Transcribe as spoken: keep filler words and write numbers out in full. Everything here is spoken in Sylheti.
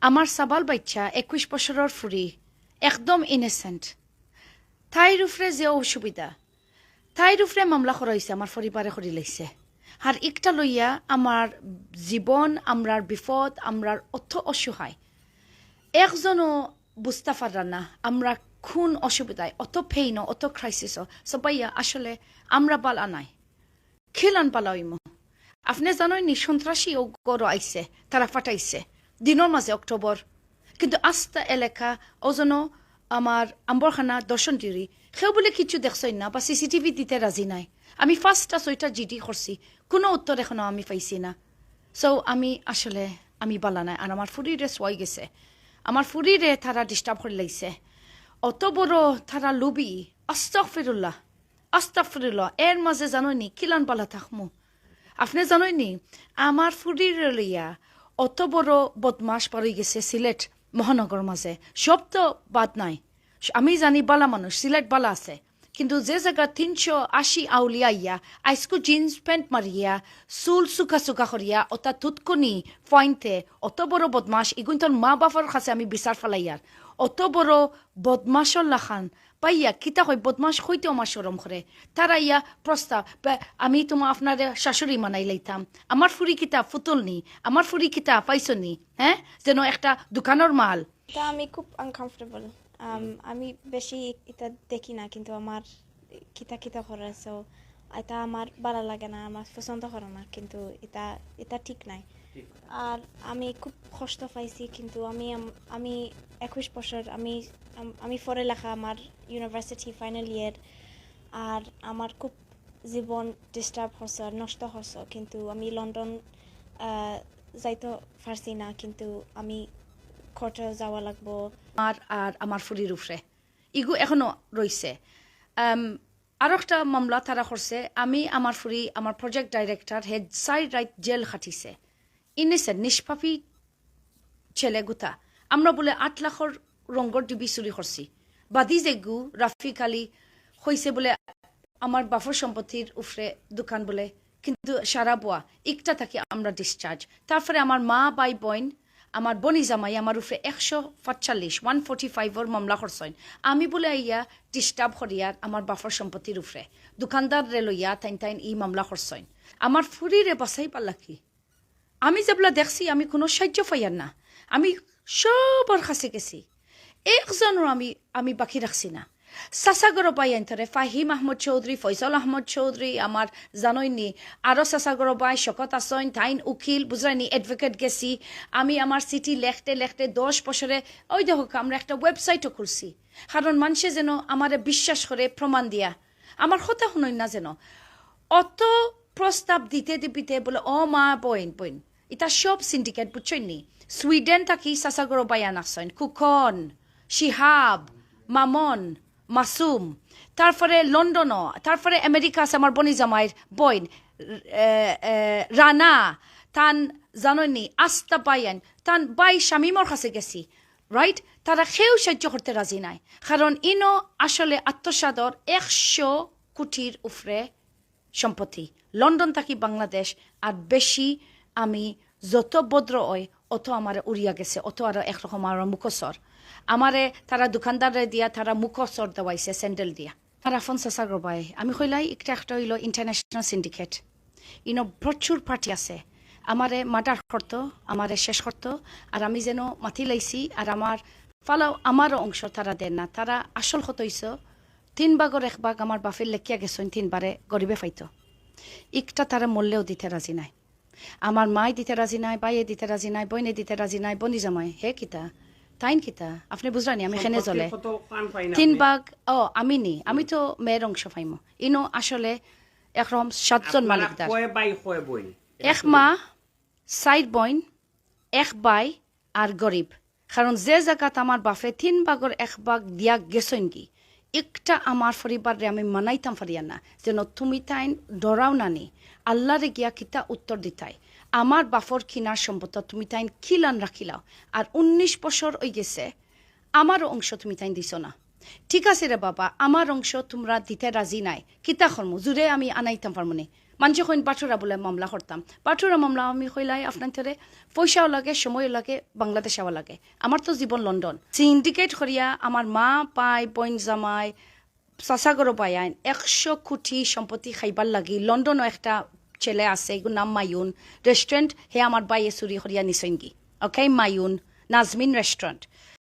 আমার সাবাল বাইচ্চা, একুশ বছরর ফুরি, একদম ইনোসেন্ট। তাইর উপরে যে অসুবিধা, তাইর উপরে মামলা করা অইছে, আমার পরিবারে করি লাইছে। আর একটা লইয়া আমার জীবন, আমরার বিপদ, আমরার অত অসহায়। একজনও বুঝতা পাররা না, আমরা কোন অসুবিধায়, অত পেইনও, অত ক্রাইসিসও। সবাইয়া আসলে আমরা বালা নাই। খিলান বালা অইমু? আপনে জানইন নি, সন্ত্রাসী অউ ঘরো আইছে, তারা ফাটাইছে দিনর মাঝে অক্টোবর। কিন্তু আস্তা এলাকা, অউ যেন আমার আম্বরখানা, দর্শন ডিউরি, কেউ বুলে কিচ্ছু দেখছইন না বা সিসিটিভি দিতে রাজি নাই। আমি পাঁচটা ছয়টা জিডি করছি, কোনো উত্তর এখনো আমি পাইছি না। সো আমি আসলে, আমি বালা নাই। আর আমার ফুরিরে সোয়াই গেছে, আমার ফুরিরে তারা ডিস্টার্ব করি লাইছে। অত বড় তারা লুবি, আস্তাগফিরুল্লাহ, আস্তাগফিরুল্লাহ। এর মাঝে জানইন নি কিলান বালা থাকমু? আপনে জানইন নি, আমার ফুরিরে লইয়া অত বড় বদমাশ বার অই গেছে সিলেট মহানগর মাঝে। সব তো বাদ নাই, আমি জানি বালা মানুষ, সিলেট বালা আছে, কিন্তু যে জাগা তিনশো আশি আউলিয়া আইয়া, আইজকু জিন্স প্যান্ট মারিয়া, চুল চুকা চুকা করিয়া, অতা তুতকুনি ফাইনতে, অত বড় বদমাশ, ইগুইন্তর মা বাপর কাছে আমি বিচার ফালাইয়ার। অত বড় বদমাশর লাখান পাইয়া কিতা কই, বদমাশ কইতেও আমার শরম করে। তারা ইয়া প্রস্তাব, বা আমি তোমা আপনারে শাশুড়ি মানাই লাইতাম, আমার ফুরি কিতা ফুতুল নি, আমার ফুরি কিতা পাইছো নি, হ্যাঁ, যেন একটা দোকানর মাল। তা আমি খুব আনকমফোর্টেবল। আম, হুম। আমি বেশি ইতা দেখি না, কিন্তু আমার কিতা কিতা করে, সো ইতা আমার বালা লাগে না, আমার পছন্দ করে না, কিন্তু ইতা, ইতা ঠিক নাই। ঠিক। আর আমি খুব কষ্ট পাইছি, কিন্তু আমি আম-, আমি একুশ বছর, আমি আম-, আমি পড়ালেখা, আমার ইউনিভার্সিটি ফাইনাল ইয়ার, আর আমার খুব জীবন ডিস্টার্ব হচ্ছে, নষ্ট হচ্ছে, কিন্তু আমি লন্ডন, আহ, যাইতে পারছি না, কিন্তু আমি কোর্টে যাওয়া লাগবো। আমার আর আমার ফুরির উপরে ইগু এখনো রইছে। আম, আরো একটা মামলা তারা করছে, আমি, আমার ফুরি, আমার প্রজেক্ট ডাইরেক্টর, হে চাইর রাইত জেল খাটিছে। ইনোসেন্ট, নিষ্পাপী ছেলে গুতা। আমরা বুলে আট লাখর রঙ্গর ডিবি চুরি করছি। বাদী যেগু রাফিক আলী কইছে বুলে আমার বাপর সম্পত্তির উপরে দোকান বুলে, কিন্তু সারা বুয়া, ইকটা থাকি আমরা ডিসচার্জ। তারপরে আমার মা, ভাই, বইন, আমার বনি জামাই আমার উপরে একশো পাঁচচল্লিশ, ওয়ান ফোর্টি ফাইভর মামলা করছইন। আমি বুলে আইয়া ডিস্টার্ব করিয়ার আমার বাপর সম্পত্তির উপরে। দোকানদাররে লইয়া তাইন তাইন ই মামলা করছইন। আমার ফুরিরে বাঁচাইবার লাগি আমি যেবলা দেখছি, আমি কোনো সাহায্য পাইয়ার না। আমি সবর কাছে গেছি, একজনও আমি, আমি বাকি রাখছি না। চাচাগরো ভাই আইন্তরে, ফাহিম আহমদ চৌধুরী, ফয়সল আহমদ চৌধুরী, আমার জানইন নি, আরো চাচাগরো ভাই শকত আছইন, তাইন উকিল, বুঝরায় নি, অ্যাডভোকেট গেছি। আমি আমার চিঠি লেখতে লেখতে দশ বছরে, ওই দেখো, আমরা একটা ওয়েবসাইটও খুলছি, কারণ মানষে যেন আমারে বিশ্বাস করে প্রমাণ দিয়া। আমার কথা হুনইন না যেন। অত প্রস্তাব দিতে দিতে বুলে, ও মা, বইন, বইন, ইতা সব সিন্ডিকেট, বুঝছইন নি? সুইডেন থাকি চাচাগরো ভাই আইন আছইন, খুকন, শিহাব, মামন, মাসুম, তারপরে লন্ডনও, তারপরে আমেরিকা আছে আমার বনি জামাইর বইন, এ, এ, রানা, তান জানইন নি, আস্তা ভাই আইন, তান ভাই শামীমর কাছে গেছি, রাইট? তারা কেউ সাহায্য করতে রাজি নাই, কারণ ইনো আসলে আত্মসাদর একশো কোটির উপরে সম্পত্তি। লন্ডন থাকি বাংলাদেশ আর বেশি। আমি যত ভদ্র অই, অত আমারে উড়িয়া গেছে, অত আরো একরকম আরো মুখসর। আমারে তারা দোকানদাররে দিয়া তারা মুখসর দেওয়াইছে, স্যান্ডেল দিয়া। আর আফন চাচাগরো ভাই, আমি কইলাই, একটা একটা অইলো ইন্টারন্যাশনাল সিন্ডিকেট, ইনো প্রচুর পার্টি আছে, আমারে মার্ডার করতো, আমারে শেষ করতো। আর আমি যেন মাতি লাইছি, আর আমার ফালাও, আমারও অংশ তারা দেন না। তারা আসল কথা অইছে, তিন ভাগর এক ভাগ আমার বাপে লেখিয়া গেছইন, তিনবারে গরিবে পাইতো। একটা তারা মরলেও দিতে রাজি নাই। আমার মায় দিতে রাজি নাই, ভাইয়ে দিতে রাজি নাই, বইনে দিতে রাজি নাই, বনি জামাই, হে কিতা, তাইন কিতা, আপনে বুঝরা নি, আমি কেনে জ্বলে। তিন ভাগ, ও, আমি নি, আমি তো মেয়ের অংশ পাইমু। ইনো আসলে একরকম সাতজন মালিকদার। কয় ভাই, কয় বইন? এক মা, চাইর বইন, এক ভাই আর গরিব। কারণ যে জাগাত আমার বাপে তিন ভাগর এক ভাগ দিয়া গেছইন গি, একটা আমার পরিবাররে আমি মানাইতাম পারিয়ার না, যেন তুমি তাইন ডরাও না নি, আল্লাহরে গিয়া কিতা উত্তর দিতায়। আমার বাপর কিনার সম্পদ তুমি তাইন কিলান রাখিলাও, আর উনিশ বছর অই গেছে, আমারও অংশ তুমি তাইন দিছো না। ঠিক আছে রে বাবা, আমার অংশ তুমরা দিতে রাজি নাই, কিতা করমু? জুরে আমি আনাইতাম পারমু নি। মানষে কইন বাটুরা বুলে মামলা করতাম। বাটুরা মামলা আমি কইলাই আপনার ধরে পয়সাও লাগে, সময়ও লাগে, বাংলাদেশ আওয়া লাগে। আমার তো জীবন লন্ডন। সিন্ডিকেট করিয়া আমার মা, পাই, বইন, জামাই, চাচা গরো বায়াইন একশো কোটি সম্পত্তি খাইবার লাগি লন্ডনও একটা ছেলে আছে, এগুর নাম মায়ুন। রেস্টুরেন্ট হে আমার বাইয়ে চুরি করিয়া নিছইনগি। ওকে, মায়ুন, নাজমিন রেস্টুরেন্ট।